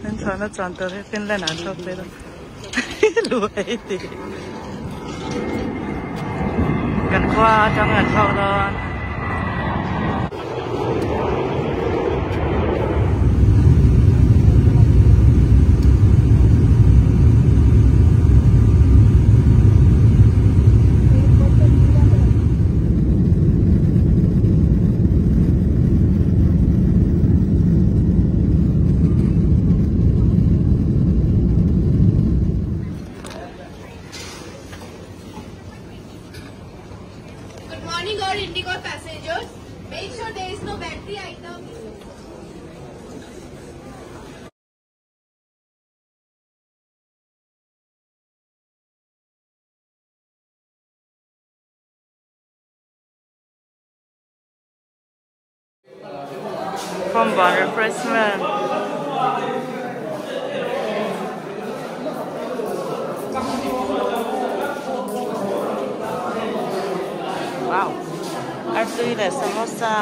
An thlawhna chuan tur hi Finland ah thlawk phei dawn luai tih kan khua atang an thlawk dawn. Good morning all Indigo passengers. Make sure there is no battery item. Khawmban refreshment wow artui leh samosa.